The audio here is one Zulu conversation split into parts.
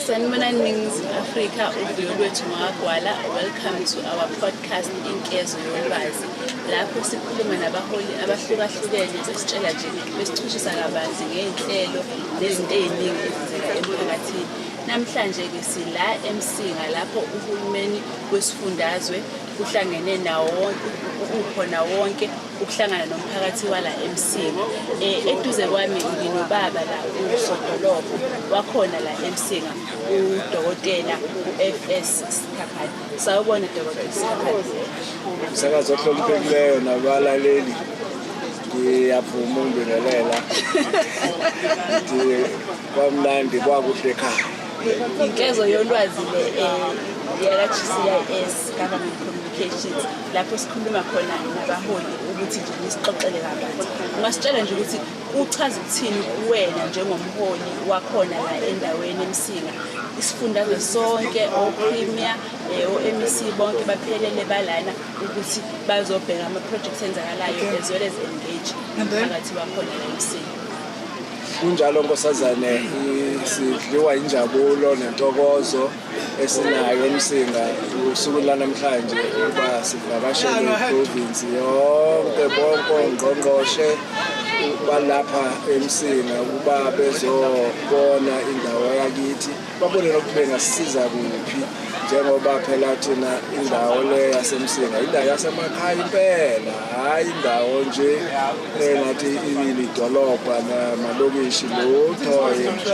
Sanibonani Ningizimu Afrika, uvuyo lwethu ngwagwala. Welcome to our podcast Inkezo Yolwazi. Lapho sikhuluma nabaholi abahlukahlukene besitshela nje besichushisa kabanzi ngey'nhlelo nezinto ey'ningi ezenzeka emphakathini. Namhlanje-ke sila eMsinga lapho uhulumeni wesifundazwe uhlangene nawo wonke ukhona wonke ukuhlangana nomphakathi wala eMsinga. Eduze kwami nginobaba la usodolobha wakhona la eMsinga uDokotela u-FS Sikhakhane. Sawubona Dokotela Sikhakhane. Msakazi ohloniphekileyo nabalaleli, ngiyavuma ukubingelela. Ngithi kwamnandi kwakuhle ekhaya. Inkezo yolwazi le yaka-GCIS Government Communications lapho sikhuluma khona nabaholi ukuthi nje nisixoxele kabanzi. Ungasitshela nje ukuthi uchaza ukuthini kuwena njengomholi wakhona la endaweni eMsinga, isifundazwe sonke, o-Premier, o-MEC bonke baphelele balana ukuthi bazobheka ama-projects enzakalayo as well as engage umphakathi wakhona la eMsinga. Kunjalo nkosazane, sidliwa injabulo nentokozo esinayo eMsinga usuku lanamhlanje ukuba sivakashele iprovinsi yonke, bonke ongqongqoshe balapha eMsinga ukuba bezobona indawo yakithi, babone nokuthi bengasisiza kuphi, njengoba phela thina indawo le yaseMsinga indawo yasemakhaya impela, hhayi indawo nje engathi ilidolobha namalokishi lutho,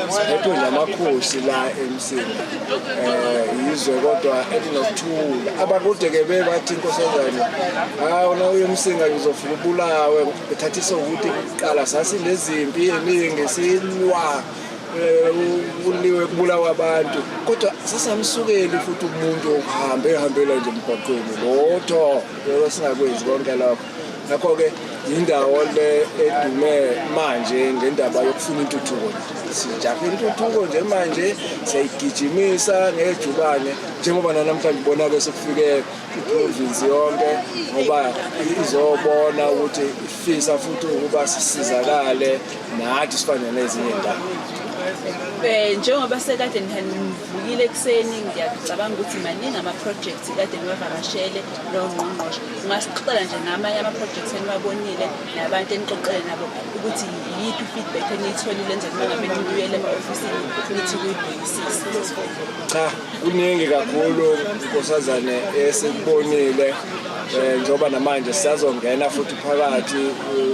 siphethwe nje amakhosi la eMsinga. Yizwe kodwa elinokuthula. Abakude-ke bebathi inkosazane, hawu, na uye eMsinga uzofika ubulawe, bethathisa ukuthi kuqala sasinezimpi eningi silwa, kuliwe kubulawa abantu, kodwa sasamsukeli futhi umuntu okuhambe ehambela nje emgwaqweni, lutho singakwenzi konke lokho. Ngakho-ke indawo le edume manje ngendaba yokufuna intuthuko, sijahe intuthuko nje manje, siyayigijimisa ngejubane, njengoba nanamhlanje ubona-ke sekufike iprovinsi yonke ngoba izobona ukuthi ifisa futhi ukuba sisizakale nathi sifane nezinye iy'ndawo. Njengoba sekade nivukile ekuseni, ngiyacabanga ukuthi maningi ama-projects kade niwavakashele nongqongqoshe. Ungasixoxela nje ngamanye ama-projects eniwabonile nabantu enixoxele nabo ukuthi yiyiphi i-feedback eniyitholile enzeni uma ngabe nibuyele ema-ofisini nithi kuyibhekisise? Cha, kuningi kakhulu nkosazane esikubonile, njengoba namanje sisazongena futhi phakathi,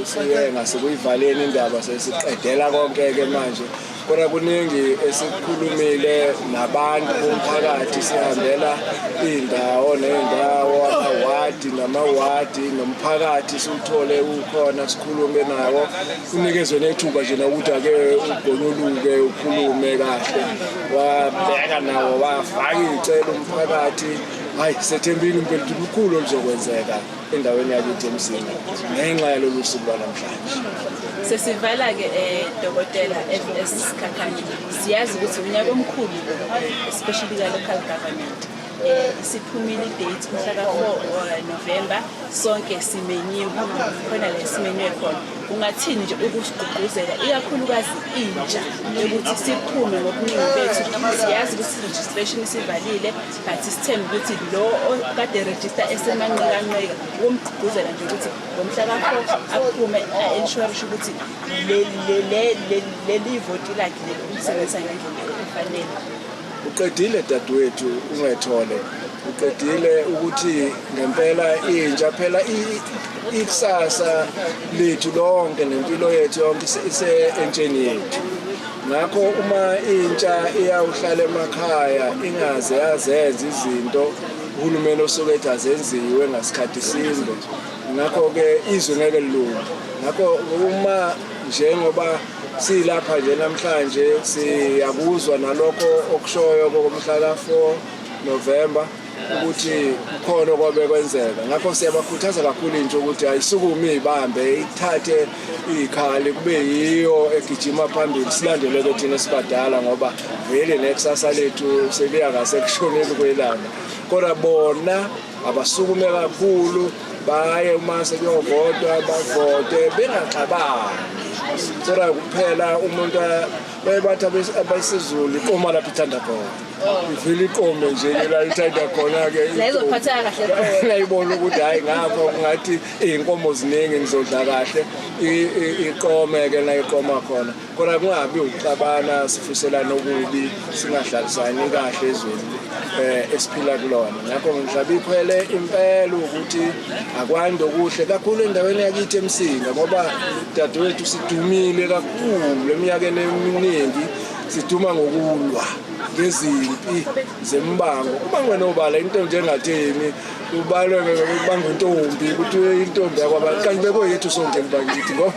siye ngasekuyivaleni indaba, sesiqedela konke-ke manje, kodwa kuningi esikukhulumile nabantu bomphakathi, sihambela iy'ndawo ney'ndawo, amawadi namawadi, nomphakathi siwuthole ukhona, sikhulume nawo, unikezwe nethuba nje nokuthi ake ugonyuluke ukhulume kahle, wabheka nawo wafaka iy'celo umphakathi. Hhayi, sethembile impela ukuthi lukhulu oluzokwenzeka endaweni yakithi eMsinga ngenxa yalolu suku lwanamhlanje. Sesivala-ke, Dokotela FS Sikhakhane, siyazi ukuthi unyaka omkhulu lo, especially ka-local government. Isiphumile i-date, mhla ka-4 November, sonke simenyiwe khona la esimenywe khona. Ungathini nje ukusigqugquzela ikakhulukazi intsha yokuthi siphume ngobuningi bethu? Siyazi ukuthi i-registration isivalile, but sithembe ukuthi lo okade register esemanqikanqika, ukumgqugquzela nje ukuthi ngomhla ka-4 aphume, a-ensurishe ukuthi leli voti lakhe leli ulisebenzisa ngendlela efanele. Uqedile dadewethu, ungethole uqedile ukuthi ngempela intsha phela ikusasa lethu lonke nempilo yethu yonke ise entsheni yethu. Ngakho uma intsha iyawuhlala emakhaya ingaze yazenza izinto uhulumeni osuke ethi azenziwe ngasikhathi simbe, ngakho-ke izwe ngeke lilunge. Ngakho uma njengoba silapha nje namhlanje, siyakuzwa nalokho okushoyo komhla ka-4 November ukuthi kukhona okwabe kwenzeka, ngakho siyabakhuthaza kakhulu intsha ukuthi ayisukume ibambe ithathe ikhali kube yiyo egijima phambili, silandele-ke thina sibadala, ngoba vele nekusasa lethu seliya ngasekushoneni kwelanga, kodwa bona abasukume kakhulu baye uma sekuyovotwa bavote bengaxabani, kodwa kuphela umuntu Baye bathi abesiZulu iqoma lapho ithanda khona. Ivile iqome nje ke la ithanda khona-ke. La izophatheka kahle khona. Nayibona ukuthi hhayi ngapha kungathi iy'nkomo ziningi ngizodla kahle iqome-ke la iqoma khona. Kodwa kungabi ukuxabana sifiselana okubi singahlalisani kahle ezweni esiphila kulona. Ngakho ngihlaba ikhwele impela ukuthi akwande okuhle kakhulu endaweni yakithi eMsinga ngoba dadewethu sidumile kakhulu eminyakeni eminingi siduma ngokulwa ngezimpi zembango. Kubangwe nobala into njengatheni ubalwe kubangwa intombi kuthiwe intombi yakwabantu kanti bekuyethu sonke bakithi ngoba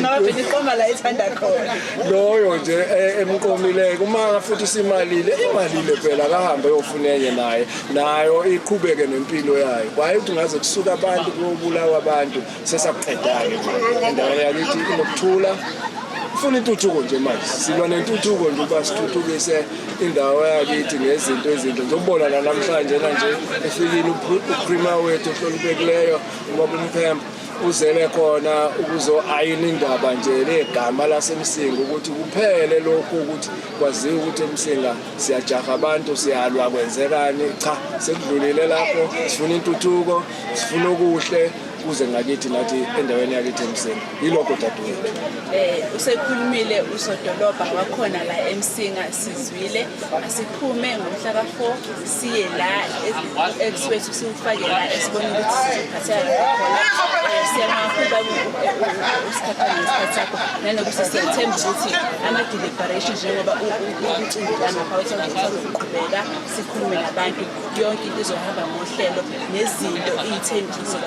Ngoba phela iqoma la ithanda khona. Loyo nje emqomile kuma futhi simalile imalile phela akahambe eyofuna enye naye nayo iqhubeke nempilo yayo. Kwaye ukuthi ngaze kusuka abantu kuyobulawa abantu sesakuqeda-ke nje endaweni yakithi inokuthula. Funa intuthuko nje manje silwa nentuthuko nje ukuba sithuthukise indawo yakithi ngezinto ezinhle njengoba la namhlanje nje efikile uprima wethu ohloniphekileyo ubaba uMphemba uzele khona ukuzo-ayina indaba nje legama laseMsinga ukuthi kuphele lokhu ukuthi kwaziwa ukuthi eMsinga siyajaha abantu siyalwa kwenzekani. Cha, sekudlulile lapho, sifuna intuthuko, sifuna okuhle kuze ngakithi nathi endaweni yakithi eMsinga. Yilokho dadewethu. Usekhulumile usodolobha wakhona la eMsinga, sizwile. Asiphume ngomhla ka-4 siye la ekuswethu siwufake la esibona ukuthi sizophatheka kahle khona. Siyabonga kakhulu usikhathana ngesikhathi sakho nanokuthi siyathemba ukuthi ama-deliberation njengoba umcimbi la ngapha usazoqhubeka sikhulume nabantu yonke into izohamba ngohlelo nezinto iy'thembiso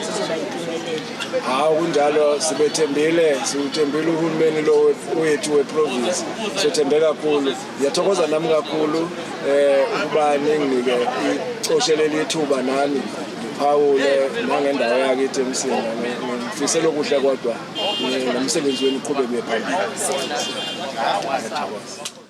zizoba yimpumelelo. Hawu kunjalo, sibethembile, siwuthembile uhulumeni lo wethu weprovince, sothembe kakhulu. Ngiyathokoza nami kakhulu ukuba ninginike icosheleli ithuba nami ngiphawule nangendawo yakithi eMsinga. Ngifisela okuhle kodwa nomsebenzi wenu uqhubeke uye phambili. Ngiyathokoza.